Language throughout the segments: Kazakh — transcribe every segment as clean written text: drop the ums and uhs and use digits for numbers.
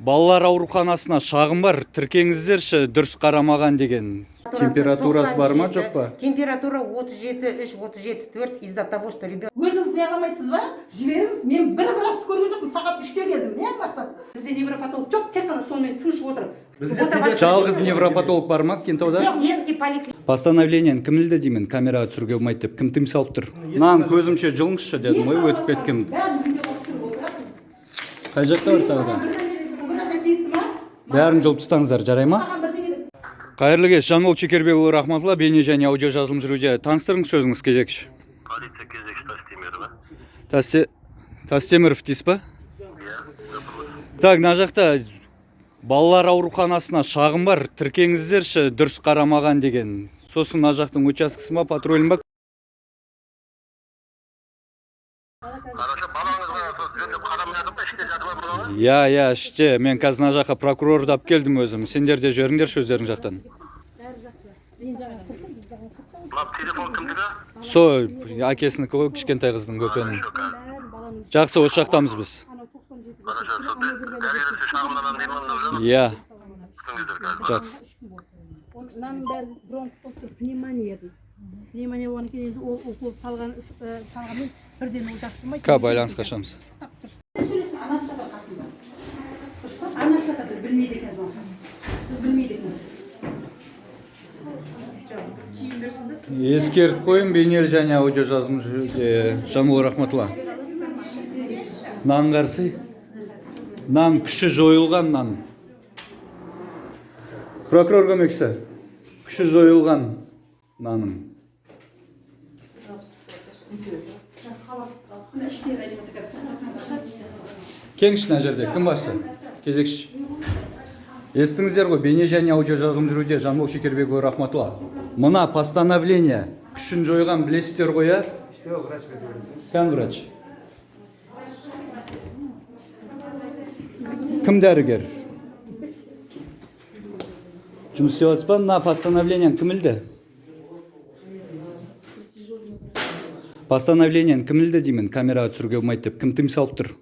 Балалар ауруханасына шағым бар, тіркеңіздерші, дұрыс қарамаған деген. Температурасы бар ма, жоқ па? Температура 37,3, 37,4 из-за того, что ребенок Өзіңіз не қыламайсыз ба? Жіберіңіз. Мен бір врачты көрген жоқпын, сағат 3-те келдім. Не мақсат? Бізде невропатолог жоқ, тек қана сонымен тыныш отырып. Жалғыз невропатолог бар ма Кентауда? Детский поликлиника. Постановлениені кім ілді деймін, камераға түсіруге болмайды деп кім тыйым салып тұр? Мынаны көзімше жұлыңызшы дедім ғой, өтіп кеткен. Бәрін видеоға түсіріп отырасың. Қай жақта бар тағы да? Врач айтты ма? Бәрін жұлып тастаңыздар, жарай ма? Маған бірдеңе деп. Қайырлы кеш, Жанбол Шекербекұлы Рахматулла, бейне және аудио жазылым жүруде. Таныстырыңызшы өзіңіз, кезекші. Полиция кезекші Тастемірова. Тастеміров дейсіз ба? Так, мына жақта балалар ауруханасына шағым бар, тіркеңіздерші, дұрыс қарамаған деген. Сосын мына жақтың учаскесі ма, патруль ба? Хорошо, балаңызға сол жөндеп қарамай жатыр ма, іште жатыр ма балаңыз? Иә, иә, іште. Мен қазір мына жаққа прокурорды алып келдім өзім. Сендер де жіберіңдерші өздерің жақтан. Мына телефон кімдікі? Со әкесінікі ғой, кішкентай қыздың, бөпенің. Жақсы, осы жақтамыз біз. Хорошо, сол дәрігерге шағымданамын деймін Нұржан. Иә, Күтіңіздер қазір. жақсы. Мынаның бәрі бронх болып тұр, пневмония дейді. Пневмония болғаннан кейін енді ол укол салған, салғанмен бірден ол жақсы болмайды. Ка байланысқа шығамыз. Пысықтап тұрсын. Сөйлесін, анасы жатыр қасында. Дұрыс па? Анасы жатыр, біз білмейді екенбіз оны. Біз білмейді екенбіз. Ескертіп қояйын, бейнелі және аудио жазылым жүруде. Жанбол Рахматулла. Нан қарсы. Нан күші жойылған нан. Прокурор көмекшісі. Күші жойылған нанның. Мына іште реанимация қазір тоқтатсаңыз ашады іште. Келіңізші мына жерде. Кім басшы? Кезекші. Естіңіздер ғой, бейне және аудио жазылым жүруде. Жанбол Шекербекұлы Рахматулла. Мына постановление күшін жойған білесіздер ғой, иә? Кім врач? Кім дәрігер? Жұмыс істеп жатсыз ба? Мына постановлениені кім ілді? Постановлениені кім ілді деймін, камераға түсіруге болмайды деп. Кім тыйым салып тұр?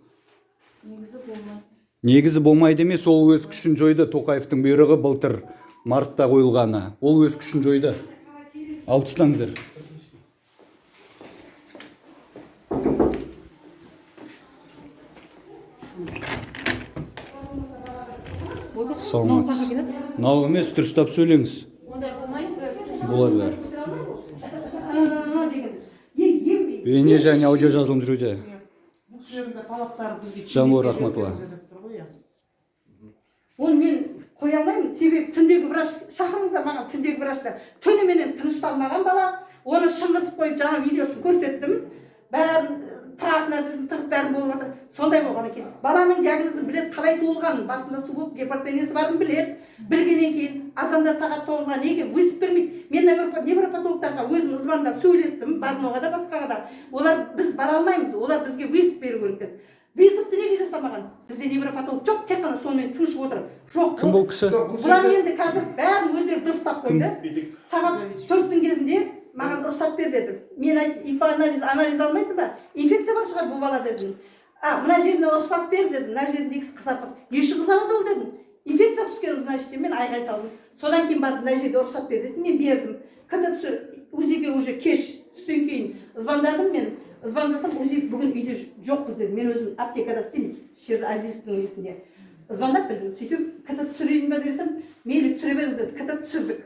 Негізі болмайды емес, ол өз күшін жойды. Тоқаевтың бұйрығы былтыр мартта қойылғаны. Ол өз күшін жойды. Алып тастаңыздар. Саламатсыз. Мынау емес, дұрыстап сөйлеңіз. Ондай болмайды. Болады бәрі. А, деген. Е, ем Бейне және аудио жазылым жүруде. Бұл кісілердің де талаптары бізге Жанбол Рахматулла. деп тұр ғой, иә. Оны мен қоя алмаймын, себебі түндегі врач шақырыңыздар маған, түндегі врачты. Түніменен тынышталмаған бала, оны шыңғыртып қойып, жаңа видеосын көрсеттім. Бәрін тығатын нәрсесін тығып, бәрін болып жатыр. Сондай болған екен. Баланың диагнозын біледі, қалай туылғанын, басында су болып гипертониясы барын біледі. Білгеннен кейін азанда сағат 9-ға неге вызов бермейді? Мен невропатологтарға өзім звондап сөйлестім, Барноға да, басқаға да. Олар біз бара алмаймыз, олар бізге вызов беру керек деді. Вызовты неге жасамаған? Бізде невропатолог жоқ, тек қана сонымен тыныш отырып. Жоқ. Кім бұл кісі? Бұлар енді қазір бәрін өздері дұрыстап қойды. Сағат 4-тің кезінде маған рұқсат бер деді. Мен айттым, ИФА анализ, анализ алмайсың ба? Инфекция бар шығар бұл бала дедім. А, мына жеріне рұқсат бер дедім. Мына жеріндегісі қызартып. Не үшін қызарады ол дедім. Инфекция түскен, значит, деп мен айғай салдым. Содан кейін барып мына жерге рұқсат бер дедім. Мен бердім. КТ түсі УЗИге уже кеш түстен кейін звондадым мен. Звондасам, УЗИ бүгін үйде жоқпыз деді. Мен өзім аптекада істеймін, Шерз Азизовтың несінде. Звондап білдім. Сөйтіп КТ түсірейін ба десем, мейлі түсіре беріңіз деді. КТ түсірдік.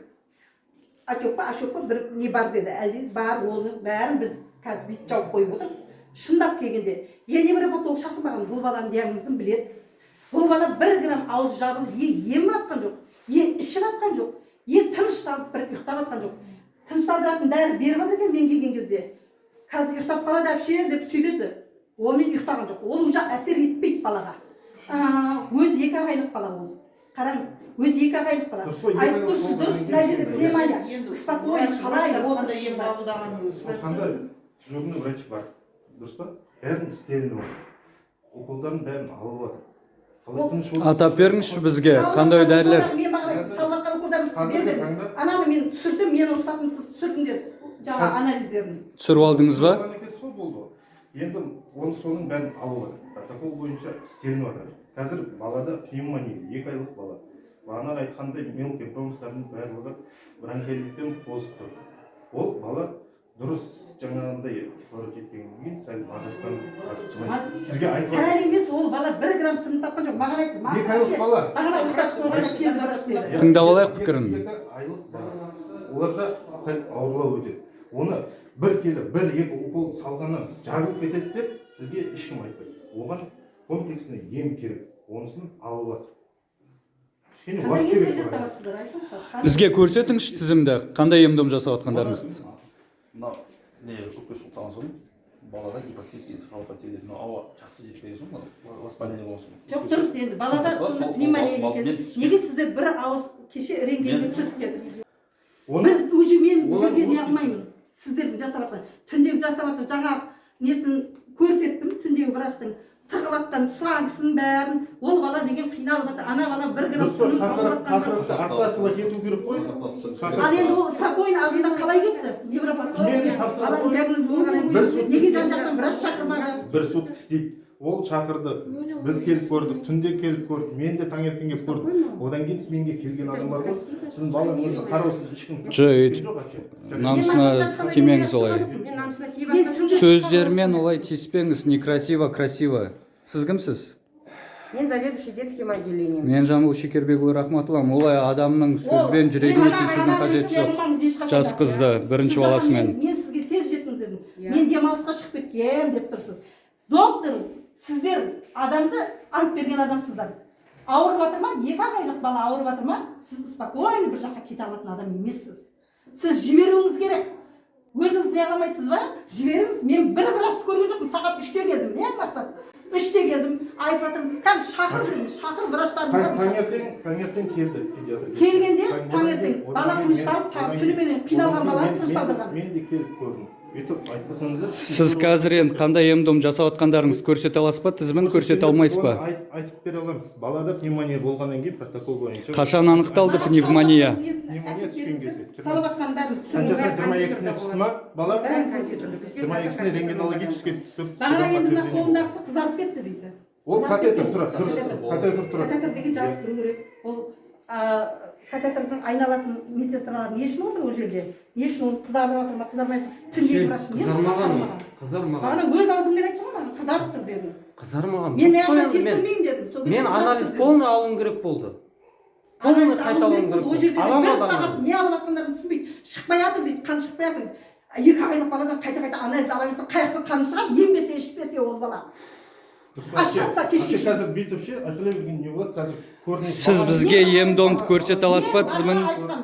Отек па, ошок па, бір не бар деді. Әлде бар, оны бәрін біз қазір бүйтіп жауып қойып отырмыз. Шындап келгенде, я невропатолог шақырмаған, бұл баланың диагнозын біледі. Бұл бала бір грамм ауыз жабылып, е ем жатқан жоқ, е ішіп жатқан жоқ, е тынышталып бір ұйықтап жатқан жоқ. Тынышталдыратын дәрі беріп жатыр екен мен келген кезде. Қазір ұйықтап қалады әпше деп сөйледі. Онымен ұйықтаған жоқ. Ол уже әсер етпейді балаға. А, өзі 2 айлық бала ол. Қараңыз, өзі 2 айлық бала. Дұрыс қой, екі Айтып айлық тұрсыз, болғаннан дұрыс, кейін мына жерде енді пневмония. Енді Спокойно, врач- қалай врачтар қандай ем отырсыздар? қабылдағанын сұрап Қандай дежурный врач бар, дұрыс па? Бәрін істелініп жатыр, уколдардың бәрін алып жатыр. Қалай тыныш отыр? Атап беріңізші бізге, қандай дәрілер? Мен маған салып жатқан уколдарымды Қазіргі берді. таңда- Ананы мен түсірсем, менің рұқсатымсыз түсірдім деді. Жаңа анализдерін. Түсіріп алдыңыз ба? Болған екен, сол болды. Енді оны соның бәрін алып жатыр, протокол бойынша істелініп жатыр. Қазір балада пневмония, 2 айлық бала. Бағана айтқандай, мелкий бронхтардың барлығы бронхиолиттен қозып тұр. Ол бала дұрыс жаңағындай кислород жетпегеннен кейін сәл мазасызданып, аз жылайды. Сізге айтып Сәл емес, ол бала бір грамм тыным тапқан жоқ. Маған айтты. 2 айлық бала. Бағана ұйықтап тұрғанда келді врач деді. Иә, Тыңдап алайық пікірін. 2 айлық бала. Оларда сәл ауырлау өтеді. Оны бір келіп, бір екі укол салғаннан жазылып кетеді деп сізге ешкім айтпайды. Оған комплексный ем керек. Онысын алып жатыр. Кішкене Қандай уақыт емдер керек жасап оған. жатсыздар, айтыңызшы? Бізге көрсетіңізші тізімді, қандай ем-дом жасап жатқандарыңызды. Мынау не, өкпе суықтаған соң балада гипоксический энцефалопатия дейді. Мынау ауа жақсы жетпеген соң, мынау воспаление болған соң. Жоқ, дұрыс, енді балада Сол- сонда сол- пневмония сол- екен. мен- Неге сіздер бір ауыз кеше рентгенге түсірдік деді? Оны Біз уже, мен бұл олар жерге өз не қылмаймын. Сіздердің жасап жатқан, түндегі жасап жатқан жаңа несін көрсеттім, түндегі врачтың тығып жатқан шлангысын бәрін. Ол бала деген қиналып жатыр. Ана бала бір грамм дұрыс қой, тыным тауып тақырып жатқан жоқ. тақырыпты отсасывать ету керек қой. Ал енді ол спокойно азында қалай кетті невропатология? Смена тапсырады Баланың ғой. диагнозы болғаннан Бір кейін сутка неге істейді. жан жақтан врач шақырмады? Бір сутка істейді. Ол шақырды, біз келіп көрдік, түнде келіп көрдік, мен де таңертең келіп көрдім. Одан кейін сменге келген адам бар ғой, сіздің балаңызды қараусыз ешкім Жоқ, өйтіп жоқ вообще. намысына тимеңіз олай. Мен намысына тиіп Мен жатқан түнде Сөздермен олай тиіспеңіз, некрасиво, красиво. Сіз кімсіз? Мен заведующий детским отделением. Мен Жамбыл Шекербекұлы Рахматуллам. Олай адамның сөзбен жүрегіне тиісудің қажеті жоқ. Жас қызды бірінші баласымен. Мен сізге тез жетіңіз дедім. Иә. Мен демалысқа шығып кеткем деп тұрсыз. Доктор, сіздер адамды ант берген адамсыздар. Ауырып жатыр ма, 2 ақ айлық бала ауырып жатыр ма, сіз спокойно бір жаққа кете алатын адам емессіз. Сіз жіберуіңіз керек. Өзіңіз не қыламайсыз ба? Жіберіңіз. Мен бір врачты көрген жоқпын. Сағат 3-те келдім. Не мақсат? 3-те келдім. Айтып жатырмын. Кәдімгі шақыр дедім. Шақыр врачтарды. Таңертең келді педиатр. Келгенде Одан таңертең кейін- бала одан кейін тынышталып, одан түніменен қиналған одан баланы кейін тынышталдырған. Мен де келіп көрдім. Өйтіп айтпасаңыздар. Сіз қазір енді қандай ем-дом жасап жатқандарыңызды көрсете аласыз ба, тізімін көрсете алмайсыз ба? Оны айтып бере аламыз. Балада пневмония болғаннан кейін протокол бойынша. Қашан анықталды пневмония? Пневмония түскен кезде. Салып жатқан бәрін Қаншасына, түсіріңіз. 22-сіне түсті ма бала? Бәрін көрсетіңіз. 22-сіне рентгенологический түсіп. Бағана енді мына қолындағысы қызарып кетті дейді. Ол Қызарып катетер кеткен. тұрады, дұрыс. Катетер. Катетер тұрады. Катетер деген жабып тұру керек. Ол катетердің айналасын медсестралар не үшін отыр ол жерде? Не үшін ол қызарып жатыр ма, қызармай түнде врач не үшін Қызармаған ол, қарамаған? қызармаған. Бағана өз аузыммен айттым ғой, маған қызарып тұр дедім. Қызармаған. Мен Дұрыс қой аяғына енді. Мен тестірмеймін дедім. Сол кезде мен қызарып анализ тұр дедім. полный алуым керек болды. Полный Анализ қайта алу алуым керек керек болды. Ол болды. жерде Ала бір алмады сағат анализ. не алып жатқандарын түсінбейді. Шықпай жатыр дейді, қан шықпай жатыр. 2 айлық баладан қайта қайта анализ ала берсе, қай жақтан қаны шығады, ембесе, ішпесе ол бала. Аш жатса кешке Вообще қазір бүйтіп ше айқайлай берген не болады қазір, көрдіңіз. Сіз бізге ем-домды көрсете аласыз ба, тізімін?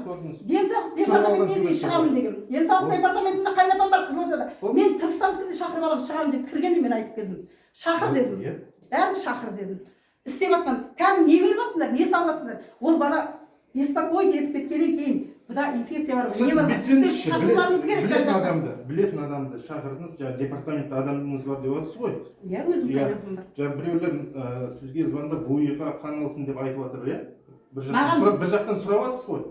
Көрдіңіз. Денсаулық департаментіне дейін шығамын дегенмін. Денсаулық департаментінде қайынапам бар Қызылордада. Мен Түркістандікінде шақырып аламын, шығамын деп кіргенде мен айтып келдім. Шақыр дедім. Иә. Бәрін шақыр дедім. Істеп жатқан кәдімгі не беріп жатсыңдар, не салып жатсыңдар? Ол бала беспокоить етіп кеткеннен кейін бұда инфекция бар, Сіз не бар? Сіздер бүйтсеңізші, шақыруларыңыз керек білетін жан-жақтан. адамды шақырдыңыз, жаңа департаментте адамыңыз бар деп жатсыз ғой. Иә, өзім Иә. қайынапам бар. Жаңа біреулер сізге звондап, ВУИ-ға қан алсын деп айтып жатыр, иә? Бір жақтан Маған- сұрап, бір жақтан сұрап жатсыз ғой.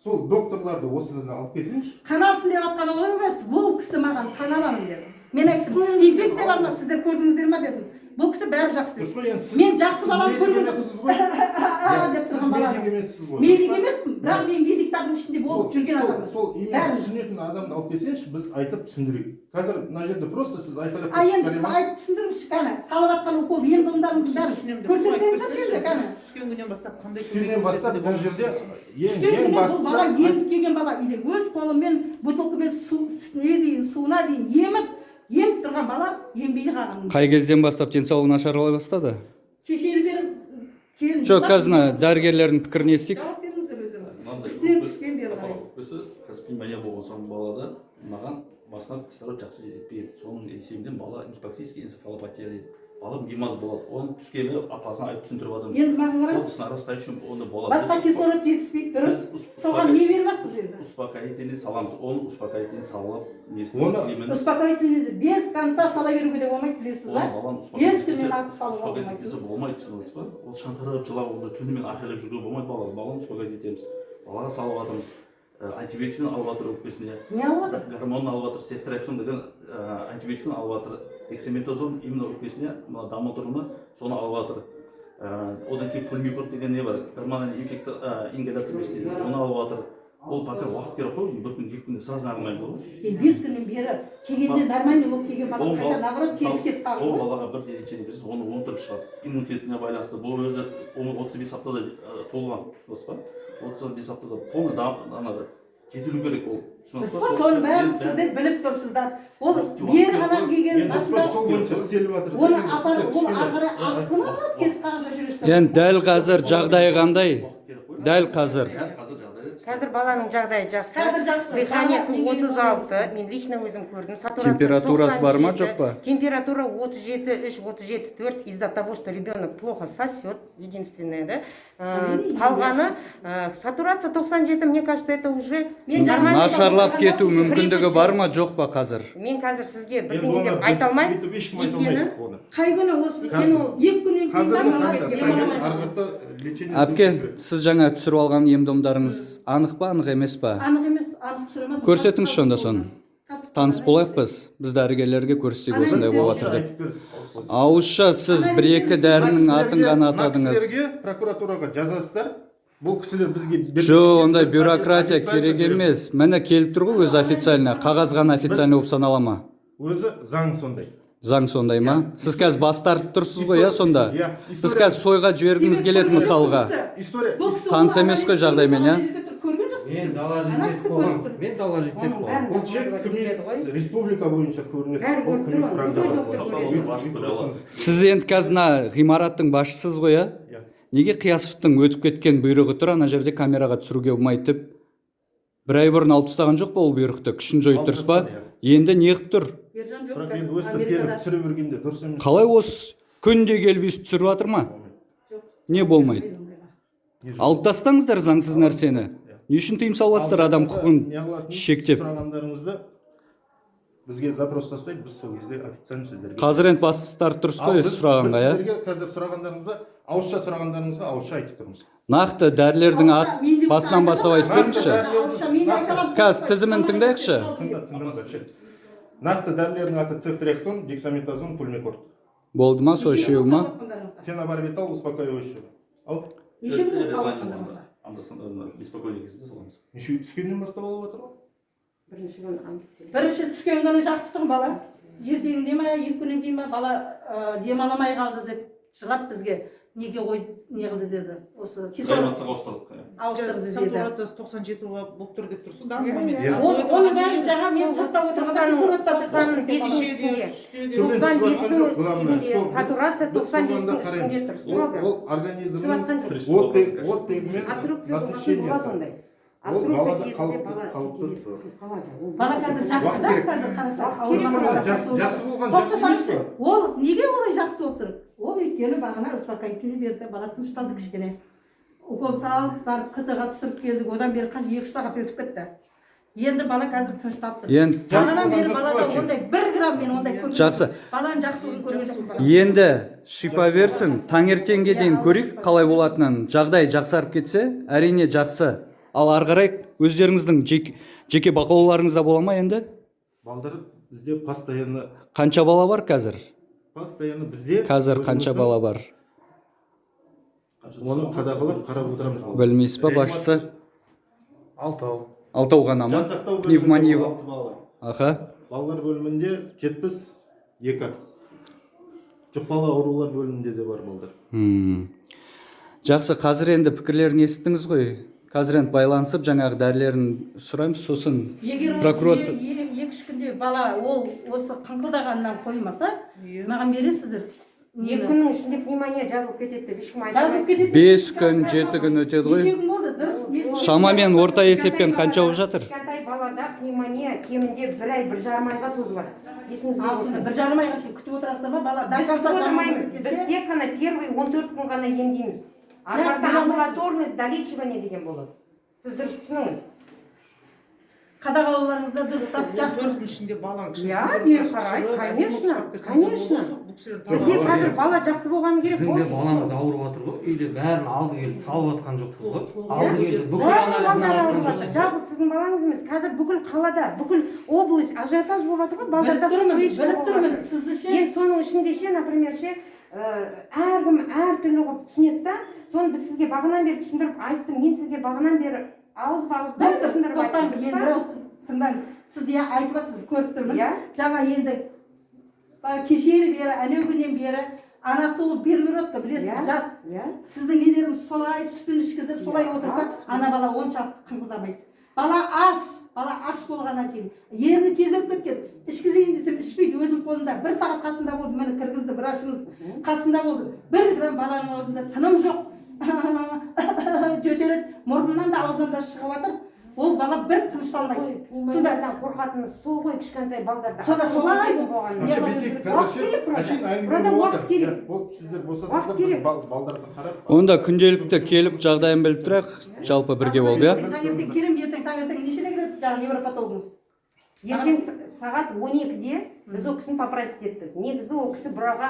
Сол докторларды осыдан алып келсеңізші. Қан алсын деп жатқан ол емес, бұл кісі маған қан аламын деді. Мен айттым, инфекция бар ма, сіздер көрдіңіздер ма дедім. Бұл кісі бәрі жақсы Дұрыс деді. қой енді, сіз Мен жақсы сіз баланы медик көрген емессіз ғой. жоқпын деп Сіз тұрған медик баланы. емессіз ғой. Медик емеспін, бірақ мен медиктардың ішінде болып жүрген адаммын. Сол именно Бәрін. түсінетін адамды алып келсеңізші, біз айтып түсіндірейік. Қазір мына жерде просто сіз айқайлап А енді сіз кетіп айтып түсіндіріңізші, кәні, салып жатқан укол ем домдарыңыздың бәрін Түсінемін деп көрсетсеңіздерші енді, кәні. Түскен күннен бастап қандай Түскеннен бастап бұл жерде ең Түскен ең күннен бұл бала бастысы еміп келген бала, үйде өз қолымен бутылкамен су, сүтіне дейін, суына дейін еміп тұрған бала ембей қалған. Қай кезден бастап денсаулығы нашарлай бастады? Кешелі бері келін. Жоқ, қазір мына дәрігерлердің пікірін естейік. Жауап беріңіздер өздеріңіз. Мынандай Үстінен өкпесі- түскен бері қарай. Өкпесі қазір пневмония болған соң балада маған басынан кислород жақсы жетпейді. Соның есебінен бала гипоксический энцефалопатия дейді. Бала беймаз болады. Оны түскелі апасына айтып түсіндіріп жатырмыз. Енді маған Ол қараңыз. с нарастающим онда болады. Басқа Біз кислород жетіспейді, дұрыс. Соған не беріп жатсыз енді? Успокоительный саламыз. Оны успокоительный салып, несін емін Успокоительныйды без конца сала беруге де болмайды, білесіз ба? оны баланы Бес күннен артық салуға успокоить болмайды. етпесе болмайды, түсініп отырсыз ба? Ол шаңқырап жылап, онда түнімен айқайлап жүруге болмайды балаға. Баланы успокоить етеміз. Балаға салып жатырмыз. Антибиотигін алып жатыр өкпесіне. Не алып жатыр? Гормонын алып жатыр, цефтриаксон деген антибиотигін алып жатыр. Дексаметазон именно өкпесіне, мына дамылдыруны, соны алып жатыр. Одан кейін пульмикорт деген не бар, гормональный инфекция, ингаляция істейді, оны алып жатыр. Ол пока уақыт керек қой, бір күн, 2 күнде сразу нормально ғой. Енді 5 күннен бері келгенде нормальный болып келген бала Ол қайта наоборот теріс кетіп қалды ол ғой. балаға бірден лечение берсеңіз, оны он түрлі шығады, иммунитетіне байланысты. Бұл өзі оны 35 аптада толған, түсінесіз ба? 35 аптада полный ана жетілу керек ол, түсінесіз Дұрыс ба? қой, соның бәрін Енді сіздер біліп тұрсыздар. Ол Уақыт бері керек ғана қой. келген Енді басында сол бойынша істеліп жатыр. оны Енді апарып, сіздер ол кішкене- ары қарай асқынып кетіп қалғанша жүресіздер. Енді дәл қазір жағдайы қандай? Уақыт керек қой. Дәл қазір. Дәл қазір жағдайы. Қазір баланың жағдайы жақсы. Қазір жақсы. Дыханиесі Бала 36, мен лично өзім көрдім. Сатурациясы Температурасы бар ма, 97. жоқ па? Температура 37,3, 37,4 из-за того, что ребенок плохо сосет, единственное, да. Қалғаны сатурация 97, мне кажется, это уже Мен нормально. Нашарлап кету мүмкіндігі бар ма, жоқ па қазір? Мен қазір сізге Енді бірдеңе оны деп біз айта алмаймын. бүйтіп ешкім айта Өйткені алмайды оны. Қай күні осы? Өйткені ол 2 күннен кейін Қазіргі ба бала таңда демаламайды. ары қарата лечение. Әпке, сіз жаңа түсіріп алған ем-домдарыңыз анық па, анық емес па? Анық емес, анық түсіре алмадым. Көрсетіңізші онда соны. Таныс болайық біз. Біз дәрігерлерге көрсетейік, осындай болып жатыр деп. Айтып бердік. Ауызша сіз бір екі дәрінің атын ғана Мына атадыңыз. кісілерге, прокуратураға жазасыздар. Бұл кісілер бізге Жоқ, ондай біз бюрократия официально керек береміз. емес. Міне, келіп тұр ғой өзі официально. Қағаз ғана официально болып санала ма? Өзі заң сондай. Заң сондай ма? Сіз қазір бас тартып тұрсыз ғой, иә, сонда? Иә. Біз қазір сойға жібергіміз келеді мысалға. История. Бұл кісі Таныс ол емес қой жағдаймен, иә? ана жерде тұрып көрген жоқсыз Мен сіз. дала Ана жетсек кісі болған. көріп тұр. Мен дала жетсек Оның болған. бәрін Бұл чек докладывать етеді ғой. КМИС республика бойынша көрінеді. Бәрі Ол көріп КМИС тұр ғой, программа любой доктор бойынша. көреді. Ашып көре алады. Сіз енді қазір мына ғимараттың басшысыз ғой, иә? Иә. Неге Қиясовтың өтіп кеткен бұйрығы тұр ана жерде, камераға түсіруге болмайды деп? Бір ай бұрын алып тастаған жоқ па ол бұйрықты? Күшін жойып Алып дұрыс па? тастады. Енді неғып тұр? Ержан жоқ Бірақ қазір, енді өстіп келіп Америкада. түсіре бергенде дұрыс емес. Қалай осы күнде келіп өйстіп түсіріп жатыр ма? Не болмайды? Алып тастаңыздар заңсыз нәрсені. Не үшін тыйым салып жатсыздар адам құқығын Неғылатын шектеп? Сұрағандарыңызды бізге запрос тастайды, біз сол кезде официально сіздерге. Қазір енді бас тартып тұрсыз Ал ғой біз сұрағанға, иә? сіздерге қазір сұрағандарыңызға, ауызша сұрағандарыңызға ауызша айтып тұрмыз. Нақты дәрілердің ат Ауызша, мен де басынан болса бастап айтып айта беріңізші. аламын. Ауызша мен де айта аламын. Қазір тізімін тыңдайықшы. Тыңда, тыңдаңыздар. Нақты дәрілердің аты: цефтриаксон, дексаметазон, пульмикорт. Болды ма, сол үшеуі ма? Фенобарбитал, успокаивающий. Ал Неше күн болды салып жатқандарыңызға? Анда санда беспокойный кезде саламыз. Неше түскеннен бастап алып жатыр ғой. Бірінші күні ампициллин. Бірінші түскен күні жақсы тұғын бала. Ертеңінде ма, 2 күннен кейін ба, бала демала алмай қалды деп жылап, бізге неге қойды, не қылды деді. Осы кислород Реанимацияға ауыстырдық, иә. ауыстырды деді. Сатурациясы 97 болып тұр деп тұрсыз да Иә, момент. иә. Оның бәрін жаңа мен сыртта отырғанда кислородта 95-дің үстінде. Төмен Тоқсан түсіп жатқан бестің жоқ, главное, үстінде, сол сатурация біз 95-тің соған да үстінде қараймыз. тұр. Ол, Строго. ол организмнің Түсіп жатқан жоқ. оттегімен Обструкция болған болады насыщениесі. ондай. Ол Обструкция балада кезінде қалыпты бала қалыпты жетелеп қысылып қалады. Ол Бала қазір жақсы Уақыт да, керек. қазір қарасақ, Уақыт ауырмаған керек. бала Жақсы, жақсы. жақсы болған жақсы Тоқтасаңызшы, емес пе? ол неге олай жақсы болып тұр? Ол өйткені бағана успокоительный берді, бала тынышталды кішкене. Укол салып, барып КТ ға түсіріп келдік, одан бері қанша, 2-3 сағат өтіп кетті. Енді бала қазір тынышталып тұр. Енді Бағанадан бері Жақсы балада вообще. ондай 1 грамм мен ондай көрген Жақсы. Баланың жақсылығын көрген жоқпын. Енді шипа берсін, таңертеңге дейін көрейік қалай болатынын. Жағдай жақсарып кетсе, әрине, жақсы. Ал ары қарай өздеріңіздің жеке бақылауларыңызда бола ма енді? Балдар бізде постоянно. Қанша бала бар қазір? Постоянно бізде. Қазір қанша өзіміздің бала бар? Оны қадағалап, қарап отырамыз балалар. Білмейсіз ба, басшысы? Алтау. Алтау ғана ма? Жансақтау бөлімінде Пневмония. алты бала. Балалар бөлімінде 72. Жұқпалы аурулар бөлімінде де бар балдар. Жақсы, қазір енді пікірлерін естідіңіз ғой. Қазір енді байланысып, жаңағы дәрілерін сұраймыз, сосын Егер осы прокурор 2-3 күнде бала ол осы қыңқылдағанынан қоймаса, маған бересіздер. 2 күннің ішінде пневмония жазылып кетеді деп ешкім айта Жазылып алмайды. кетеді. 5 күн, 7 күн өтеді ғой. Неше күн болды, дұрыс. Шамамен орта есеппен қанша болып жатыр? Кішкентай балада пневмония кемінде бір ай, 1,5 айға созылады. Есіңізде Ал сонда болсын. 1,5 айға шейін күтіп отырасыздар ма бала? До Біз конца күтіп отырмаймыз. жаман Біз тек қана первый 14 күн ғана емдейміз. Ары Бірақ қарата бере алмайсыз. амбулаторный долечивание деген болады. Сіз дұрыс түсініңіз. Қадағалауларыңызда дұрыстап жақсы. 14-тің ішінде балаң Иә, бері қарай, конечно, конечно. Бізге қазір бала жақсы болғаны керек. Біздің де болды. баламыз ауырып жатыр ғой үйде, бәрін алды келді салып жатқан жоқпыз ғой. Алды келді бүкіл Барлық анализін балдар алып ауырып жатқан жатыр. жоқпыз. Жалғыз сіздің балаңыз емес. Қазір бүкіл қалада, бүкіл область ажиотаж болып жатыр ғой. Біліп Балдарда тұрмын, вспышка біліп болып тұрмын жатыр. сізді ше. Енді соның ішінде ше, например ше, Әркім әртүрлі қылып түсінеді да. Соны біз сізге бағанан бері түсіндіріп айттым. Мен сізге бағанан бері ауызба ауыз бәрін Доктор, түсіндіріп айттым. тоқтаңыз, мен Дұрыс бір па? ауыз тыңдаңыз. Сіз, иә, айтып жатсыз, көріп тұрмын. Иә. Жаңа енді кешелі бері, әнеу күннен бері анасы ол первородка, білесіз, жас. Сіздің нелеріңіз солай сүтін ішкізіп, солай отырса, ана бала оншалықты қыңқылдамайды. Бала аш, бала аш болғаннан кейін ерні кезеріп кеткен. Ішкізейін десем, ішпейді, өзім қолымда. Бір сағат қасында болды, міне, кіргізді врачыңыз. Қасында болды. Бір грамм баланың аузында тыным жоқ. Жөтеледі, мұрнынан да, аузынан да шығып жатыр. Ол бала бір тынышталмайды. Ой, пневмониядан қорқатыны сол ғой, кішкентай балдарда. Сонда солай болған. Вообще бүйтейік, Уақыт қазір керек, ше, правда. әшейін әңгіме Правда, болып уақыт жатыр. керек. Иә, болды, сіздер Уақыт босатыңыздар, біз керек. балдарды қарап. Онда күнделікті келіп, жағдайын біліп тұрайық, жалпы бірге болып, иә. Таңертең келемін, ертең таңертең нешеде келеді жаңағы невропатологыңыз? Ертең сағат 12-де біз ол кісіні попросить еттік. Негізі ол кісі бұраға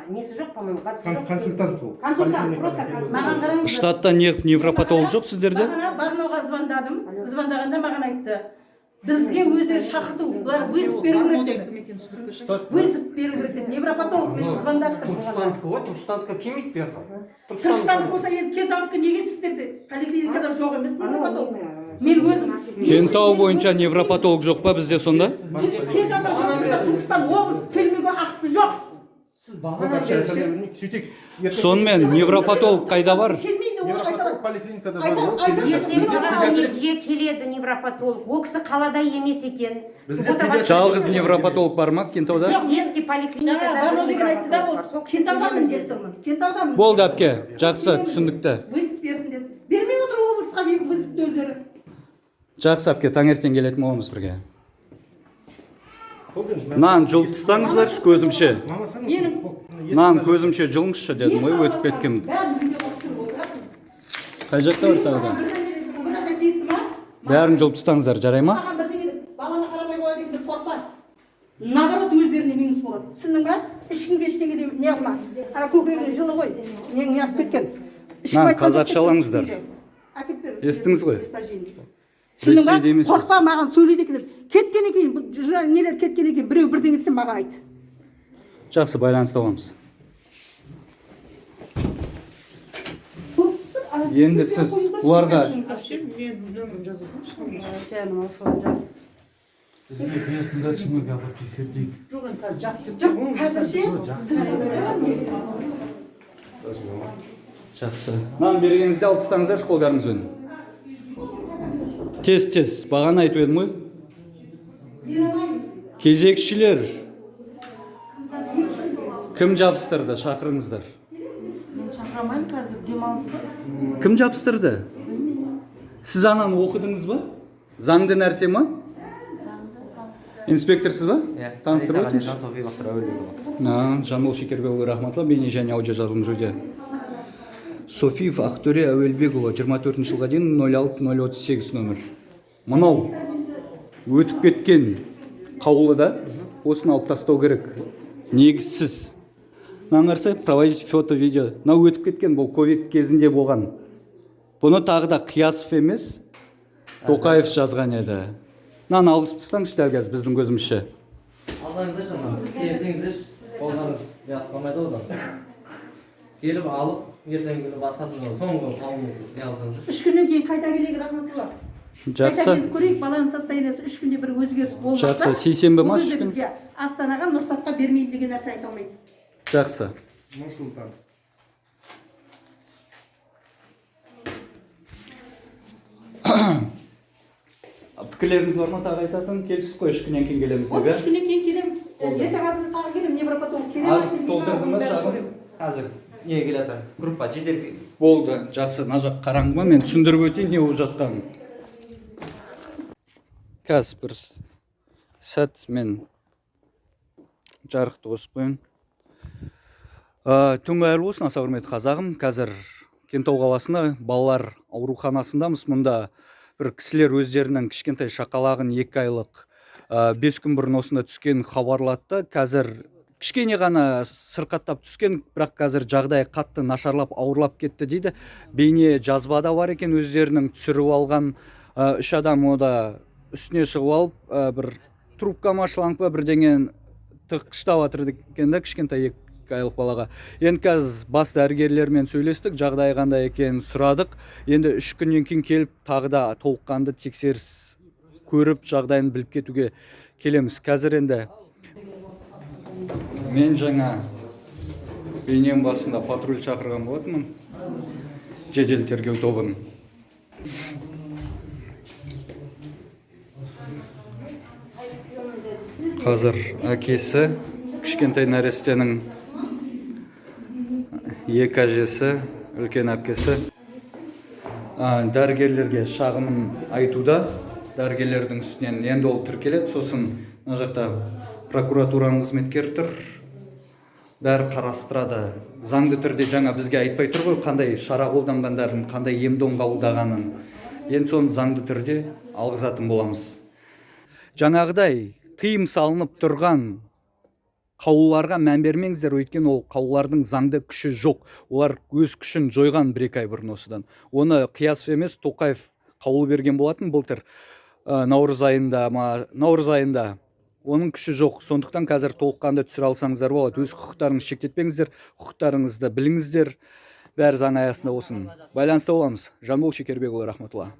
несі жоқ, по-моему, қатысы жоқ. Консультант ол. Консультант, просто Поликлиникадан консультант. Маған қараңыз. Штатта неғып невропатолог жоқ сіздерде? Бағана Барноға звондадым. Звондағанда маған айтты: бізге өздері шақырту, бұлар вызов беру керек деді. Вызов беру керек деді. Невропатолог мен звондаттым. Түркістандікі ғой, Түркістандікі келмейді бұл жаққа. Түркістандық болса, енді Кентаудікі неге сіздерде? Поликлиникада жоқ емес невропатолог. Мен өзім Кентау бойынша невропатолог жоқ па бізде сонда? Кентауда жоқ болса, Түркістан облысы келмеуге ақысы жоқ. Сіз Вот бағана вообще бері айта ше- бермейік, сөйтейік. Ертең Сонымен невропатолог қайда бар? Келмейді, ол айта Невропатолог поликлиникада бар. Айтамын, Ол айтамын. келеді. Ертең сағат 12-де келеді невропатолог. Ол кісі қалада емес екен. Суббота, воскресенье. Жалғыз невропатолог бар ма Кентауда? Жоқ, детский поликлиникада Жаңа Барно деген айтты да, невропатолог бар. Сол ол кісі Кентаудамын келемін деп деді. тұрмын. Кентаудамын. Болды, әпке, жақсы, түсінікті. Вызов берсін деді. Бермей отыр облысқа вызовты өздері. Жақсы, әпке, таңертең келетін боламыз бірге. Болды енді, Нан жұлып тастаңыздаршы көзімше. Мама, сен Менің- болды, мына Нан есікті көзімше жұлыңызшы дедім ғой, өтіп кеткен. Бәрін видеоға түсіріп отырасың. Қай жақта бар тағы да? Бірдеңе тиді ма? Бәрін жұлып тастаңыздар, жарай ма? Маған бірдеңе деп, баланы қарамай қояды екен деп қорықпа. Наоборот, өздеріне минус болады. Түсіндің ба? Ешкімге ештеңе де не қылма. Ана көкірегіне жылы ғой. Нең неғып кеткен. Ешкім Нан, айтқан жоқ қазақша деп алаңыздар. Әкеліп бер. Естіңіз ғой? Түсіндің ба? Ресейде емес пе? Қорықпа, маған сөйлейді екен деп. Кеткеннен кейін, бұл нелер кеткеннен кейін біреу бірдеңе десе, маған айт. Жақсы, байланыста боламыз. Енді сіз бұларға Вообще мен нөмірім жазбасаңшы. Жаным, осылай жаным. Бізге берсін да, түсінік алып тексертейік. Жоқ, енді қазір жақсы. Жоқ, қазір ше? Жақсы. Нан бергеніңізде алып тастаңыздаршы қолдарыңызбен. Тез, тез, бағана айтып едім ғой. Кезекшілер. Кім жабыстырды, шақырыңыздар. Мен шақырамаймын, қазір демалыс қой. Кім жабыстырды? Сіз ананы оқыдыңыз ба? Заңды нәрсе ма? Инспекторсыз ба? Иә. Таныстырып өтіңізші. София Бақтар Әуелбекұлы. На, Жамбыл Шекербекұлы Рахматулла, бейне және аудио жазылым жүруде. Софиев Ақтөре Әуелбекұлы, 24 жылға дейін, 06038 нөмір. Мынау өтіп кеткен қаулыда осыны алып тастау керек. Негізсіз. Мынаны қарасай, проводить фото, видео. Мынау өтіп кеткен, бұл ковид кезінде болған. Бұны тағы да Қиясов емес, Тоқаев жазған еді. Мынаны алып тастаңызшы дәл қазір біздің көзімізше. Алсаңыздаршы ана, келсеңіздерші, қолдарыңыз неғып қалмайды ғой одан. Келіп алып, ертеңгі күні басқасын соңғы қаулы не алсаңыздаршы. 3 күннен кейін қайта келейік, Рахматулла. Қайта Жақсы. келіп көрейік, баланың состояниесі 3 күнде бір өзгеріс болмаса. Жақсы, сейсенбі ма, ол үш кезде күн? бізге Астанаға, Нұрсатқа бермеймін деген нәрсе айта алмайды. Жақсы. Нұр-Сұлтан. Пікірлеріңіз бар ма тағы айтатын? Келісіп қой, 3 күннен кейін келеміз Ол деп, 3 күннен кейін келемін. Ертең азанда тағы келемін, невропатолог келе ма, Арыз келмей ма, толтырды ма оның бәрін шағым? көремін. Қазір не келе жатыр? Группа жедел. Болды, жақсы, мына жақ қараңғы ма? Мен түсіндіріп өтейін не болып жатқанын. Қазір бір сәт мен жарықты қосып қояйын. Түнгі қайырлы болсын, аса құрметті қазағым. Қазір Кентау қаласында балалар ауруханасындамыз. Мұнда бір кісілер өздерінің кішкентай шақалағын 2 айлық 5 күн бұрын осында түскен хабарлатты. Қазір кішкене ғана сырқаттап түскен, бірақ қазір жағдайы қатты нашарлап, ауырлап кетті дейді. Бейне жазбада бар екен, өздерінің түсіріп алған. Үш адам ода үстіне шығып алып, бір трубка ма, шланг па, бірдеңені тыққыштап жатыр екен да, кішкентай 2 айлық балаға. Енді қазір бас дәрігерлермен сөйлестік, жағдайы қандай екенін сұрадық. Енді 3 күннен кейін келіп, тағы да толыққанды тексеріс көріп, жағдайын біліп кетуге келеміз. Қазір енді мен жаңа бейненің басында патруль шақырған болатынмын, жедел тергеу тобын. Қазір әкесі кішкентай нәрестенің, екі әжесі, үлкен әпкесі дәрігерлерге шағымын айтуда. Дәрігерлердің үстінен енді ол тіркеледі. Сосын мына жақта прокуратураның қызметкері тұр, бәрі қарастырады заңды түрде. Жаңа бізге айтпай тұр ғой қандай шара қолданғандарын, қандай ем дом қабылдағанын. Енді соны заңды түрде алғызатын боламыз. Жаңағыдай тыйым салынып тұрған қаулыларға мән бермеңіздер, өйткені ол қаулылардың заңды күші жоқ. Олар өз күшін жойған 1-2 ай бұрын осыдан. Оны Қиясов емес, Тоқаев қаулы берген болатын былтыр наурыз айында ма, наурыз айында. Оның күші жоқ. Сондықтан қазір толыққанды түсіре алсаңыздар болады. Өз құқықтарыңызды шектетпеңіздер, құқықтарыңызды біліңіздер. Бәрі заң аясында болсын. Байланыста боламыз. Жанбол Шекербекұлы, Рахматулла.